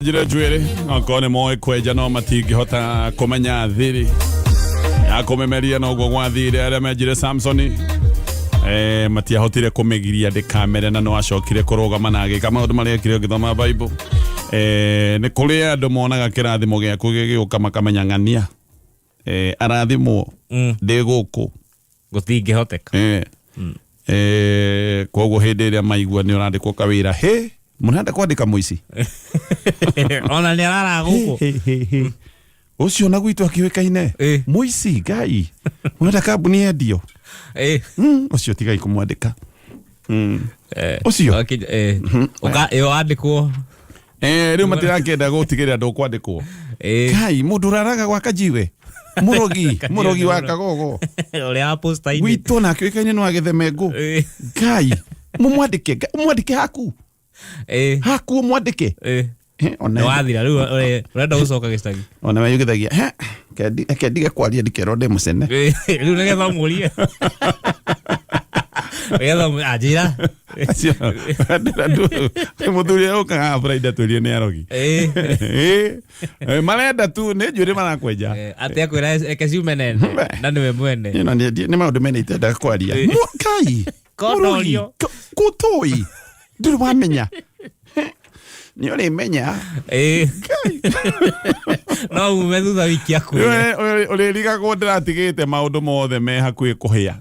Njĩra njuĩrĩ okorwo nĩ moĩ kwenja no matingĩhota kũmenya thiri ya kũmĩmeria noguo gwathire arĩa menjire Samsoni matiahotire kũmĩgiria ndĩkamere na no acokire kũrũgama na agĩka maũndũ marĩa ekire ũngĩthoma Bible. Nĩ kũrĩ andũ monaga kĩrathimo gĩaku gĩgĩũka makamenya ng'ania arathimwo ndĩ gũkũ Gũtingĩhoteka. Koguo hĩndĩ ĩrĩa maigua nĩ ũrandĩkwo kawĩra, hĩ mũrenda kwandĩka mũici. Ona nĩ arara gũkũ. Ũcio na gwitũ akĩũĩkaine mũici ngai mũrenda kambuni yendio. Ũcio tigai kũmwandĩka. Ũcio. Ĩyo wandĩkwo. Rĩu matirakĩenda gũtigĩrĩra ndũkwandĩkwo. Kai mũndũ ũraraga gwa kajiwe mũrogi mũrogi wa kagogo ũrĩa wa posta-inĩ. Gwitũ na akĩũĩkaine no agĩtheme ngũ. Ngai mũmwandĩke ũmwandĩke haku haku ũmwandĩke. Ona Nĩ wathira rĩu ũrenda gũcoka gĩcagi. Ona mayugithagia he reke ndige kwaria ndikerwo ndĩ mũcene. Rĩu nĩgetha ũmũrie nĩgetha anjĩra. Mũthuri ũkaga Friday atwĩrie nĩ arogi. Marenda tu nĩ njuĩrĩ marakwenja. Atĩ akwĩra eke ciume nene na nĩwe mwene. Ĩno nĩ maũndũ mene itendaga kwaria. Ngai mũrogi Kondorio. Kũtũĩ ndũrĩ wamenya nĩ ũrĩmenya. No ume thutha wiki akwĩre. Ũrĩrigagwo ndĩratigĩte maũndũ mothe me hakuhĩ kũhĩa.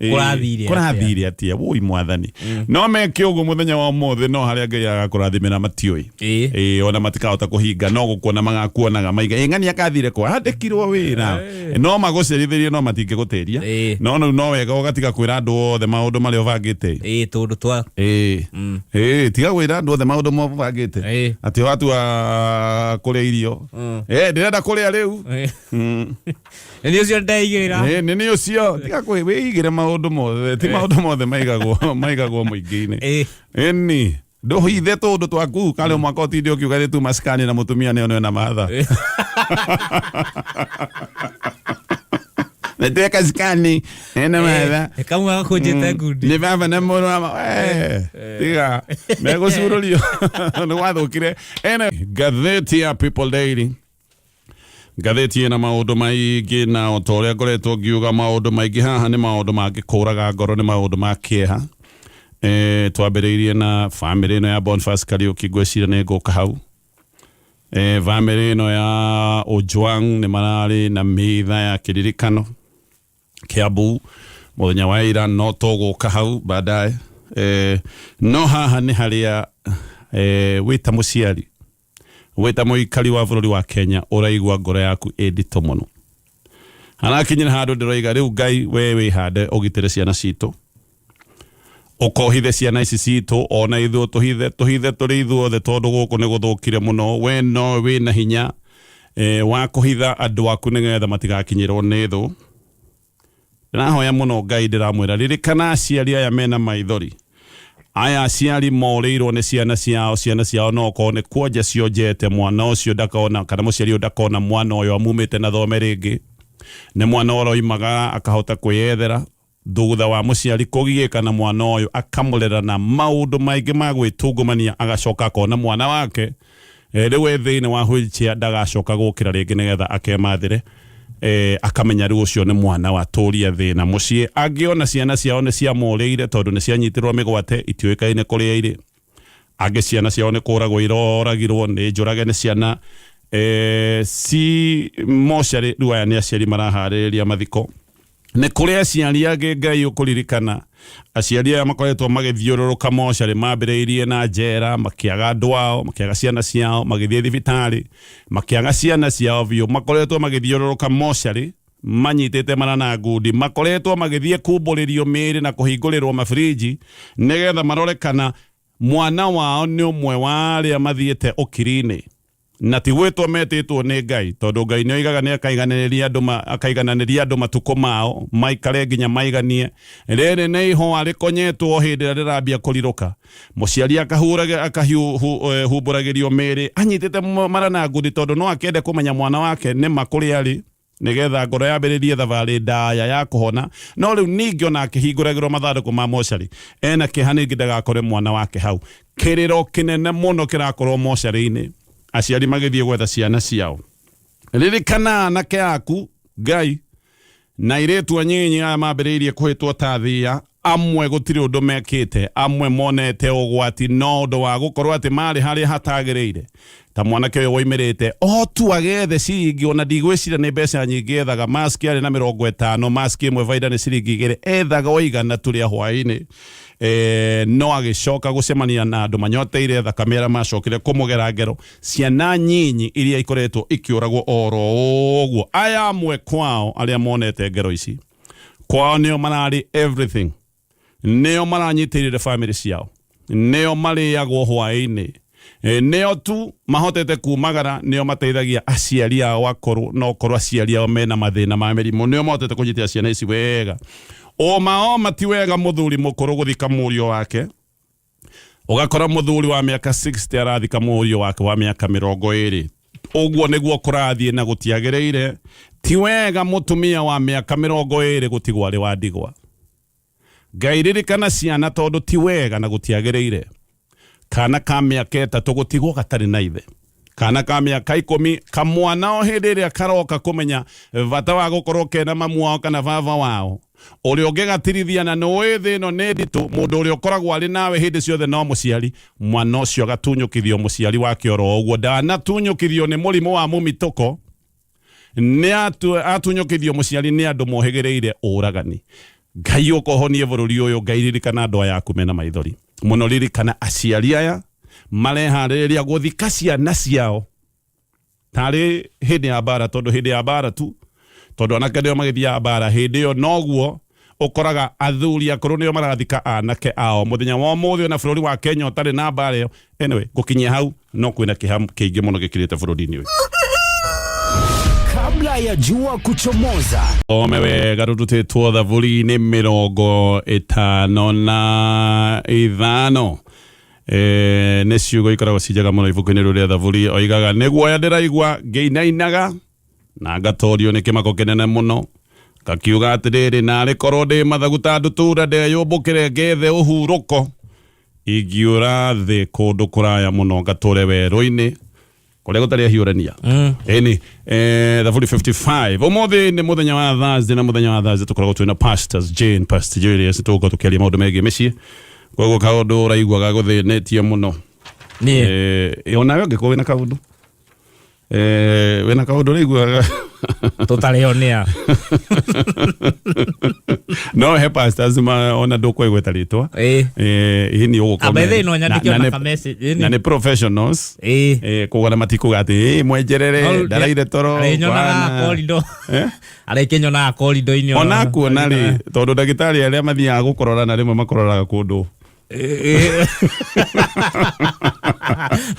Kũrathire atĩa? Kũrathire atĩa woi mwathani no meke ũguo mũthenya wa ũmũthĩ no harĩa Ngai agakũrathimĩra matiũĩ. Ona matikahota kũhinga no gũkuona magakuonaga maiga ĩ ng'ani akathire kwa andĩkirwo wĩra no magũcerithĩrie no matingĩgũtĩria. No rĩu no wega ũgatiga kwĩra andũ othe maũndũ marĩa ũbangĩte. Tũndũ twa Ĩĩ, tiga gwĩra andũ othe maũndũ mo ũbangĩte. Atĩ watua kũrĩa irio ndĩrenda kũrĩa rĩu. Nĩ niĩ ũcio ndeigĩrĩra. Nĩ nĩ ũcio tiga kwĩ wĩigĩre maũndũ mothe ti maũndũ mothe maigagwo mũingĩ-inĩ. Ĩni ndũhithe tũndũ twaku karĩ mwaka ũtinde ũkiuga nĩ tuma cikani na mũtumia nĩ one na matha nĩtweka cikani ena matha. Kamwe gakũnjĩte ngundi. Nĩ baba na mũrũ wa tiga megũcurũrio nĩ gwathũkire ene ngathĩti ya People Daily ngathĩti ĩna maũndũ maingĩ na o ta ũrĩa ngoretwo ngiuga maũndũ maingĩ haha nĩ maũndũ mangĩkũraga ngoro nĩ maũndũ ma kĩeha. Twambĩrĩirie na bamĩrĩ ĩno ya Boniface Kariũki ngwĩciria nĩ ngũka hau. Bamĩrĩ ĩno ya Ojwang nĩ mararĩ na mitha ya kĩririkano Kiambu mũthenya wa ira no tũgũka hau baadaye. No haha nĩ harĩa wĩ ta mũciari wĩ ta mũikari wa bũrũri wa Kenya ũraigua ngoro yaku ĩ nditũ mũno harakinyĩra handũ ndĩroiga rĩu Ngai we wĩhande ũgitĩre ciana citũ ũkohithe ciana ici citũ ona ithuĩ tũhithe tũhithe tũrĩ ithuothe tondũ gũkũ nĩ gũthũkire mũno we no wĩna hinya wa kũhitha andũ aku nĩgetha matigakinyĩrwo nĩ thũ. Ndĩrahoya mũno Ngai ndĩramwĩra ririkana aciari aya mena maithori aya aciari morĩirwo nĩ ciana ciao ciana ciao no okorwo nĩ kuonja cionjete mwana ũcio ndakona kana mũciari ũyũ ndakona mwana ũyũ amumĩte na thome rĩngĩ nĩ mwana ũroimaga akahota kwĩyethera thutha wa mũciari kũgiĩka na mwana ũyũ akamũrera na maũndũ maingĩ ma gwĩtungumania agacoka akona mwana wake rĩu e thĩinĩ wa wheelchair ndagacoka gũkĩra rĩngĩ nĩgetha akemathĩre akamenya rĩu ũcio nĩ mwana watũria thĩna mũciĩ angĩona ciana ciao nĩ ciamũrĩire tondũ nĩ cianyitirwo mĩgwate itiũĩkaine kũrĩa irĩ angĩ ciana ciao nĩ kũragwo iroragirwo nĩ njũrage nĩ ciana ci mocarĩ rĩu aya nĩ aciari maraharĩrĩria mathiko nĩ kũrĩ aciari angĩ Ngai ũkũririkana aciari aya makoretwo magĩthiũrũrũka mocarĩ mambĩrĩirie na njera makĩaga andũ ao makĩaga ciana ciao magĩthiĩ thibitarĩ makĩaga ciana ciao biũ makoretwo magĩthiũrũrũka mocarĩ manyitĩte mara na ngundi makoretwo magĩthiĩ kumbũrĩrio mĩĩrĩ na kũhingũrĩrwo mabiriji nĩgetha marore kana mwana wao nĩ ũmwe wa arĩa mathiĩte ũkiri-inĩ na ti gwĩtwo metĩtwo nĩ Ngai tondũ Ngai nĩ oigaga nĩ akaiganĩrĩria andũ akaigananĩria andũ matukũ mao maikare nginya maiganie rĩrĩ nĩ ihũa rĩkonyetwo hĩndĩ ĩrĩa rĩrambia kũrirũka mũciari akahumbũragĩrio mĩĩrĩ anyitĩte mara na ngundi tondũ no akĩende kũmenya mwana wake nĩ ma kũrĩa arĩ nĩgetha ngoro yambĩrĩrie thabarĩ ndaya ya kũhona no rĩu ningĩ ona akĩhingũragĩrwo mathandũkũ ma mocarĩ ena kĩeha ningĩ ndagakore mwana wake hau kĩrĩro kĩnene mũno kĩrakorwo mocarĩ-inĩ. Aciari magĩthiĩ gwetha ciana ciao. Ririkana anake aku Ngai na airĩtu anyinyi aya mambĩrĩirie kũhĩtwo ta thia, amwe gũtirĩ ũndũ mekĩte, amwe monete ũgwati no ũndũ wa gũkorwo atĩ marĩ harĩa hatagĩrĩire. Ta mwanake ũyũ woimĩrĩte o tu agethe ciringi, ona ndigwĩciria nĩ mbeca nyingĩ ethaga, maski arĩ na 50, maski ĩmwe baida nĩ ciringi 2, ethaga o 100 tu rĩa hwaĩ-inĩ. No agĩcoka gũcemania na andũ manyoteire thakame arĩa macokire kũmũgera ngero, ciana nyinyi iria ikoretwo ikĩũragwo oro ũguo. Aya amwe kwao arĩa monete ngero ici kwao nĩo mararĩ everything, nĩo maranyitĩrĩire family ciao, nĩo marĩagwo hwaĩ-inĩ, nĩo tu mahotete kumagara, nĩo mateithagia aciari ao akũrũ, no korwo aciari ao mena mathĩna ma mĩrimũ, nĩo mahotete kũnyitĩra ciana ici wega. Ũma oma ti wega mũthuri mũkũrũ gũthika mũriũ wake, ũgakora mũthuri wa mĩaka 60 arathika mũriũ wake wa mĩaka 20. Ũguo nĩguo kũrathiĩ na gũtiagĩrĩire. Ti wega mũtumia wa mĩaka 20 gũtigwo arĩ wa ndigwa. Ngai ririkana ciana tondũ ti wega na gũtiagĩrĩire. Kana ka mĩaka 3 gũtigwo gatarĩ na ithe, kana ka mĩaka 10 kamwana o hĩndĩ ĩrĩa karoka kũmenya bata wa gũkorwo kena mamu wao kana baba wao, ũrĩa ũngĩgatirithia na nĩũĩ thĩ ĩno nĩ nditũ, mũndũ ũrĩa ũkoragwo arĩ nawe hĩndĩ ciothe no mũciari, mwana ũcio agatunyũkithio mũciari wake oro ũguo. Ndanatunyũkithio nĩ mũrimũ wa mũmitũko, nĩ atunyũkithio mũciari nĩ andũ mohĩgĩrĩire ũragani. Ngai ũkohonie bũrũri ũyũ. Ngai ririkana andũ aya aku mena maithori mũno, ririkana aciari aya mareharĩrĩria gũthika ciana ciao tarĩ hĩndĩ ya mbara, tondũ hĩndĩ ya mbara tu, tondũ anake nĩo magĩthiaga mbara hĩndĩ ĩyo, noguo ũkoraga athuri akũrũ nĩo marathika anake ao mũthenya wa ũmũthĩ. Ona bũrũri wa Kenya ũtarĩ na mbara ĩyo, anyway, gũkinyia hau no kwĩna kĩeha kĩingĩ mũno gĩkirĩte bũrũri-inĩ ũyũ. Kabla ya jua kuchomoza, Ome wega rũrutĩtwo thaburi-inĩ 55. Nĩ ciugo ikoragwo ci njega mũno ibuku-inĩ rĩu rĩa thaburi. Oigaga nĩ guoya ndĩraigua ngĩinainaga na ngatorio nĩ kĩmako kĩnene mũno, ngakiuga atĩrĩrĩ, narĩ korwo ndĩ mathagu ta ndutura, ndeyũmbũkĩre ngethe ũhurũko, ingiũra thĩ kũndũ kũraya mũno, ngatũre werũ-inĩ kũrĩa gũtarĩ ahiũrania. Ĩni thaburi 55. Ũmũthĩ nĩ mũthenya wa Thursday, na mũthenya wa Thursday tũkoragwo twĩna Pastors Jane, Pastor Julius, tũgũkorwo tũkĩaria maũndũ megiĩ mĩciĩ. Koguo kaũndũ ũraiguaga gũthĩnĩtie mũno, Niĩ onawe ũngĩkorwo wĩna kaũndũ, wĩna kaũndũ ũraiguaga tũtarĩonea, no he pastors ma ona ndũkwaigweta rĩtwa. Ĩni ũgũkorwo Ambe no nyandĩke ona ka message. Na nĩ professionals. Kũgana matikuga atĩ mwenjerere ndaraire toro. Arĩnyonaga corridor, arĩkĩnyonaga corridor-inĩ. Ona kuona rĩ, tondũ ndagĩtarĩ arĩa mathiaga gũkũrora na rĩmwe makũroraga kũndũ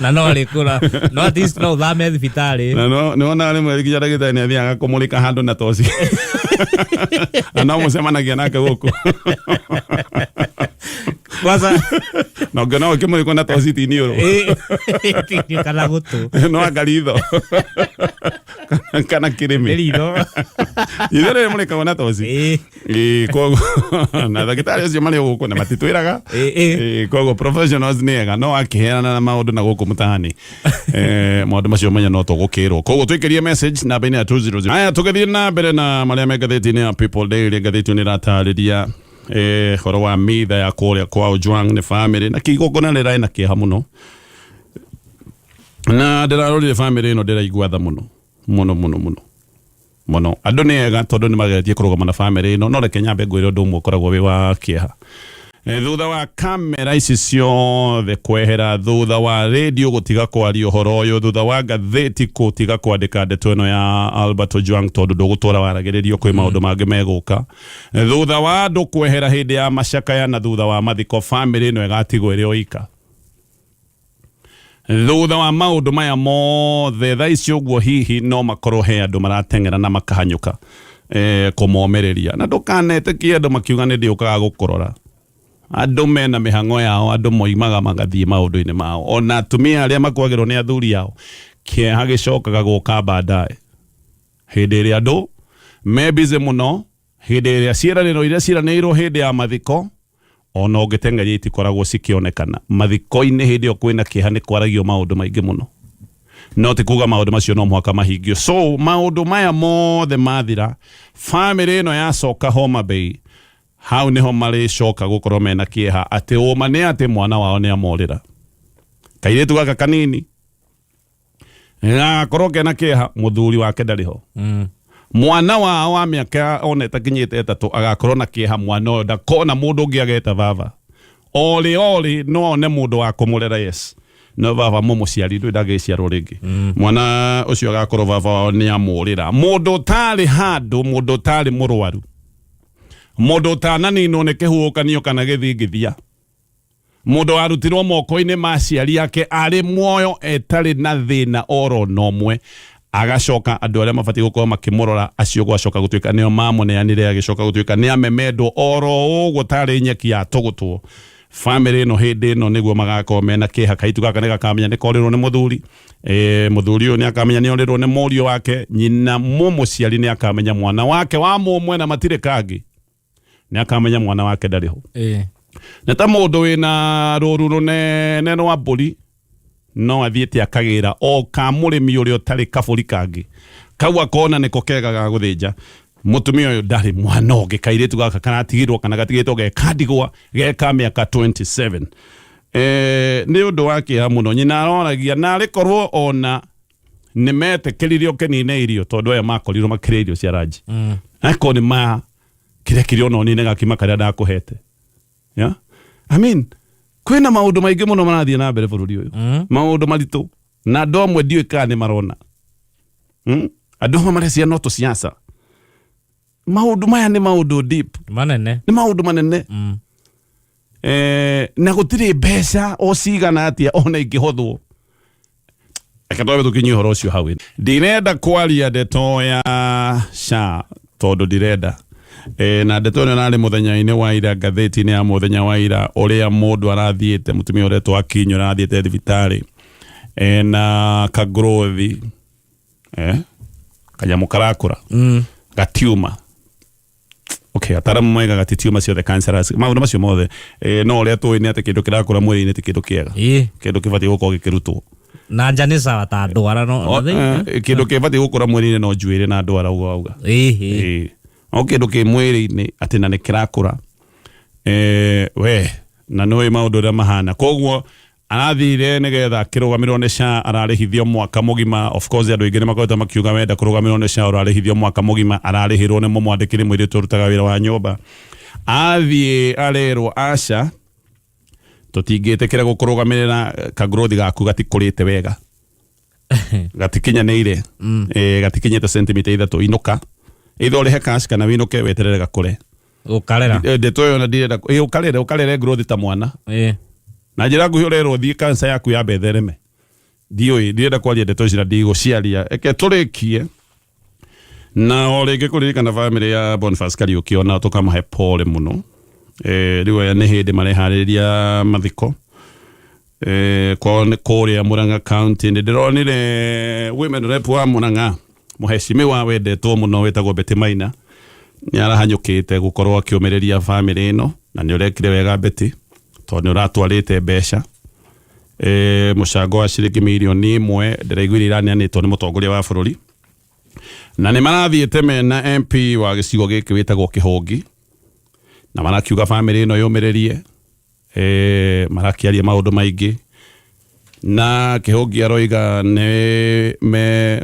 Na no rĩkũra, no at least no ũthame thibitarĩ. Na no nĩwona rĩmwe nginya ndagĩtarĩ nĩ athiaga kũmũrĩka handũ na toci, na no mũcemanagia nake gũkũ. Kwanza Na ũngĩona ũkĩmũrĩkwo na toci ti niũrũ. Ĩ, kana gũtũ. No anga ritho kana nĩ kĩrĩmĩ. Ritho. Itho rĩrĩ mũrĩkagwo na toci. Ĩĩ, koguo na ndagĩtarĩ acio marĩ gũkũ na matitwĩraga. Ĩĩ. Ĩĩ, koguo professionals nĩ ega no akĩheana na maũndũ na gũkũ mũtaani, maũndũ macio menya no tũgũkĩrwo. Koguo twĩkĩrie message namba-inĩ ya 200. Aya, tũgĩthiĩ na mbere na marĩa me ngathĩti-inĩ ya People Daily. Ngathĩti ĩyo nĩ ĩratarĩria ũhoro wa mitha ya kũrĩa kwa Ojwang nĩ family na kĩgongona rĩraĩ na kĩeha mũno, na ndĩrarorire family ĩno ndĩraigua tha mũno mũno mũno mũno mũno. Andũ nĩ ega tondũ nĩ mageretie kũrũgama na family ĩno, no reke nyambe ngwĩre ũndũ ũmwe ũkoragwo wĩ wa kĩeha. Thutha wa kamera ici ciothe kwehera, thutha wa radio gũtiga kwaria ũhoro ũyũ, thutha wa ngathĩti gũtiga kwandĩka ndeto ĩno ya Albert Ojwang, tondũ ndũgũtũra waragĩrĩrio kwĩ maũndũ mangĩ megũka, thutha wa andũ kwehera hĩndĩ ya macakaya na thutha wa mathiko, family ĩno ĩgatigwo ĩrĩ o ika. Thutha wa maũndũ maya mothe thaa ici ũguo, hihi no makorwo he andũ marateng'era na makahanyũka kũmomĩrĩria. Na ndũkanetĩkie andũ makiuga nĩ ndĩũkaga gũkũrora. Andũ mena mĩhang'o yao, andũ moimaga magathiĩ maũndũ-inĩ mao. Ona atumia arĩa makuagĩrwo nĩ athuri ao, kĩeha gĩcokaga gũka baadaye, hĩndĩ ĩrĩa andũ me busy mũno, hĩndĩ ĩrĩa ciĩranĩro iria ciĩranĩirwo hĩndĩ ya mathiko ona ũngĩteng'eria itikoragwo cikĩonekana mathiko-inĩ. Hĩndĩ ĩyo kwĩna kĩeha, nĩ kwaragio maũndũ maingĩ mũno. No ti kuga maũndũ macio no mũhaka mahingio. So maũndũ maya mothe mathira, bamĩrĩ ĩno yacoka Homa Bay, hau nĩho marĩcoka gũkorwo mena kĩeha atĩ ũma nĩ atĩ mwana wao nĩ amorĩra. Kairĩtu gaka kanini gagakorwo kena kĩeha, mũthuri wake ndarĩ ho. Mwana wao wa mĩaka ona ĩtakinyĩte 3 agakorwo na kĩeha, mwana ũyũ ndakona mũndũ ũngĩ ageta baba. Orĩ orĩ no one mũndũ wa kũmũrera, yes, no baba mũmũciari ndũĩ ndangĩciarwo rĩngĩ. Mwana ũcio agakorwo baba wao nĩ amũrĩra. Mũndũ ũtarĩ handũ, mũndũ ũtarĩ mũrwaru, mũndũ ũtananinwo nĩ kĩhuhũkanio kana gĩthingithia, mũndũ warutirwo moko-inĩ ma aciari ake arĩ muoyo etarĩ na thĩna oro na ũmwe, agacoka andũ arĩa mabatiĩ gũkorwo makĩmũrora acio gwacoka gũtuĩka nĩo mamũneanire, agĩcoka gũtuĩka nĩ amemendwo oro ũguo tarĩ nyeki ya tũgũtwo. Bamĩrĩ ĩno hĩndĩ ĩno nĩguo magakorwo mena kĩeha. Kaitu gaka nĩ gakamenya nĩ korĩrwo nĩ mũthuri, mũthuri ũyũ nĩ akamenya nĩ orĩrwo nĩ mũriũ wake, nyina mũmũciari nĩ akamenya mwana wake wa mũmwe na matirĩ kangĩ, nĩ akamenya mwana wake ndarĩ ho. Nĩ ta mũndũ wĩna rũru rũnene rwa mbũri no athiĩte akagĩra o ka mũrĩmi ũrĩa ũtarĩ kabũri kangĩ kau akona nĩko kega ga gũthĩnja. Mũtumia ũyũ ndarĩ mwana ũngĩ, kairĩtu gaka karatigirwo kana gatigĩtwo ge kandigwa ge ka mĩaka 27. Nĩ ũndũ wa kĩeha mũno. Nyina aroragia narĩ korwo ona nĩ metĩkĩririo kĩnine irio, tondũ aya makorirwo makĩrĩa irio cia ranji, akorwo nĩ ma kĩrĩa kĩrĩa ona ũnine gakima karĩa ndakũhete. Yeah? I mean, kwĩna maũndũ maingĩ mũno marathiĩ na mbere bũrũri ũyũ, maũndũ maritũ, na andũ amwe ndiũĩ kana nĩ marona. Andũ amwe marecia no tũciaca. Maũndũ maya nĩ maũndũ deep. Manene. Nĩ maũndũ manene. Na gũtirĩ mbeca o cigana atĩa ona ingĩhothwo. Reke twambe tũkinyie ũhoro ũcio hau. Ndirenda kwaria ndeto ya SHA tondũ ndirenda. Na ndeto ĩno ĩrarĩ mũthenya-inĩ wa ira, ngathĩti-inĩ ya mũthenya wa ira, ũrĩa mũndũ arathiĩte, mũtumia ũretwo Akinyi ũrathiĩte thibitarĩ na kagrowth, kanyamũ karakũra, gatiuma. Okay, ataramu moigaga atĩ tiuma ciothe cancerous, maũndũ macio mothe, no ũrĩa tũĩ nĩ atĩ kĩndũ kĩrakũra mwĩrĩ-inĩ ti kĩndũ kĩega, kĩndũ kĩbatiĩ gũkorwo gĩkĩrutwo. Na nja nĩ sawa ta ndwara no. Kĩndũ kĩbatiĩ gũkũra mwĩrĩ-inĩ no njuĩrĩ na ndwara ũguo wauga. Ĩĩ. Ĩĩ. No kĩndũ kĩ mwĩrĩ-inĩ atĩ na nĩ kĩrakũra, we na nĩũĩ maũndũ ũrĩa mahana, koguo arathire nĩgetha akĩrũgamĩrĩrwo nĩ SHA, ararĩhithio mwaka mũgima. Of course andũ aingĩ nĩ makoretwo makiuga wenda kũrũgamĩrĩrwo nĩ SHA ũrarĩhithio mwaka mũgima. Ararĩhĩrwo nĩ mũmwandĩki, nĩ mũirĩtu ũrutaga wĩra wa nyũmba. Athiĩ arerwo aca, tũtingĩtĩkĩra gũkũrũgamĩrĩra, kagrowth gaku gatikũrĩte wega, gatikinyanĩire, gatikinyĩte sentimita 3, inũka, either ũrĩhe cash kana wĩinũke weterere gakũre. Gũkarera. Ndeto ĩyo na ndirenda ũkarere, ũkarere growth ta mwana. Na njĩra nguhĩ ũrerwo thiĩ cancer yaku yambe ĩthereme. Ndiũĩ, ndirenda kwaria ndeto ici na ndigũciaria. Reke tũrĩkie na o rĩngĩ kũririkana bamĩrĩ ya Boniface Kariũki, ona tũkamahe pole mũno. Rĩu aya nĩ hĩndĩ mareharĩrĩria mathiko. Kwao nĩ kũrĩa Murang'a County. Nĩ ndĩronire women rep wa Murang'a, mũhecimiwa wendetwo mũno wĩtagwo Betty Maina, nĩ arahanyũkĩte gũkorwo akĩũmĩrĩria bamĩrĩ ĩno, na nĩ ũrekire wega Betty, tondũ nĩ ũratwarĩte mbeca, mũcango wa ciringi mirioni 1 ndĩraiguire iraneanĩtwo nĩ mũtongoria wa bũrũri, na nĩ marathiĩte mena MP wa gĩcigo gĩkĩ wĩtagwo Kĩhũngi, na marakiuga bamĩrĩ ĩno yũmĩrĩrie. Marakĩaria maũndũ maingĩ na Kĩhũngi aroiga nĩ me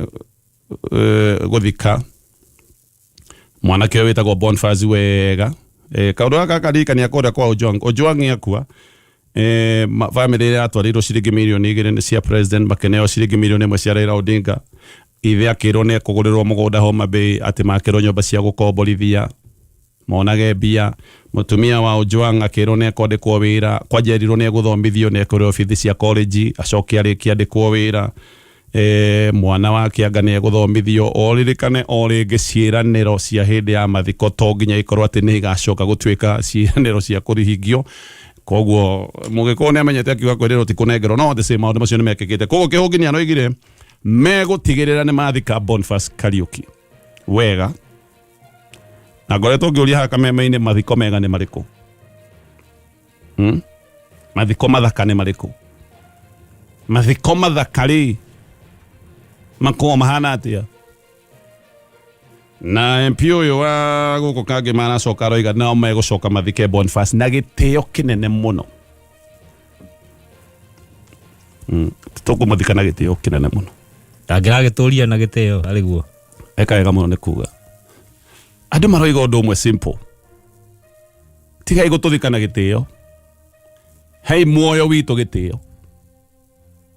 gũthika mwanake ũyũ wĩtagwo Boniface wega. Kaũndũ gaka karirikania kũrĩa kwa Ojwang. Ojwang akua, bamĩrĩ ĩrĩa yatwarĩirwo ciringi mirioni 2 nĩ cia president, makĩneo ciringi mirioni 1 cia Raila Odinga. Ithe akĩrwo nĩ ekũgũrĩrwo mũgũnda Homa Bay, atĩ makĩrwo nyũmba cia gũkomborithia monage mbia. Mũtumia wa Ojwang akĩrwo nĩ ekwandĩkwo wĩra, kwanja erirwo nĩ egũthomithio, nĩ ekũrĩhwo bithi cia college acoke arĩkie andĩkwo wĩra. Mwana wake anga nĩ egũthomithio. O ririkane o rĩngĩ ciĩranĩro cia hĩndĩ ya mathiko to nginya ikorwo atĩ nĩ igacoka gũtuĩka ciĩranĩro cia kũrihingio. Koguo mũgĩkũyũ nĩ amenyete akiuga kwĩrĩrwo ti kũnengerwo, no the same maũndũ macio nĩ mekĩkĩte. Koguo Kĩhũngi nĩ aroigire megũtigĩrĩra nĩ mathika Boniface Kariũki wega, na ngoretwo ngĩũria haha kameme-inĩ mathiko mega nĩ marĩkũ? Mathiko mathaka nĩ marĩkũ? Mathiko mathaka rĩ, Makoragwo mahana atĩa? Na MP ũyũ wa gũkũ kangĩ maracoka aroiga nao megũcoka mathike Boniface na gĩtĩo kĩnene mũno. Tũkũmũthika na gĩtĩo kĩnene mũno. Ndangĩragĩtũria na gĩtĩo arĩ guo. Eka wega mũno nĩ kuga. Andũ maroiga ũndũ ũmwe simple. Tigai gũtũthika na gĩtĩo. Hei muoyo witũ gĩtĩo.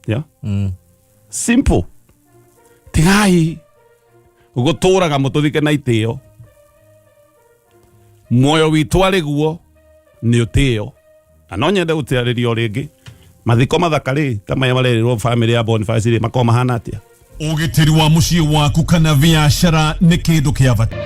Yeah? Simple. Tigai gũtũraga mũtũthike na itĩo. Muoyo witũ arĩ guo nĩ ũtĩo. Na no nyende gũtarĩria o rĩngĩ mathiko mathaka rĩ ta maya marerĩrwo famĩlĩ ya Boniface rĩ makoragwo mahana atĩa? Ũgitĩri wa mũciĩ waku kana biacara nĩ kĩndũ kĩa bata.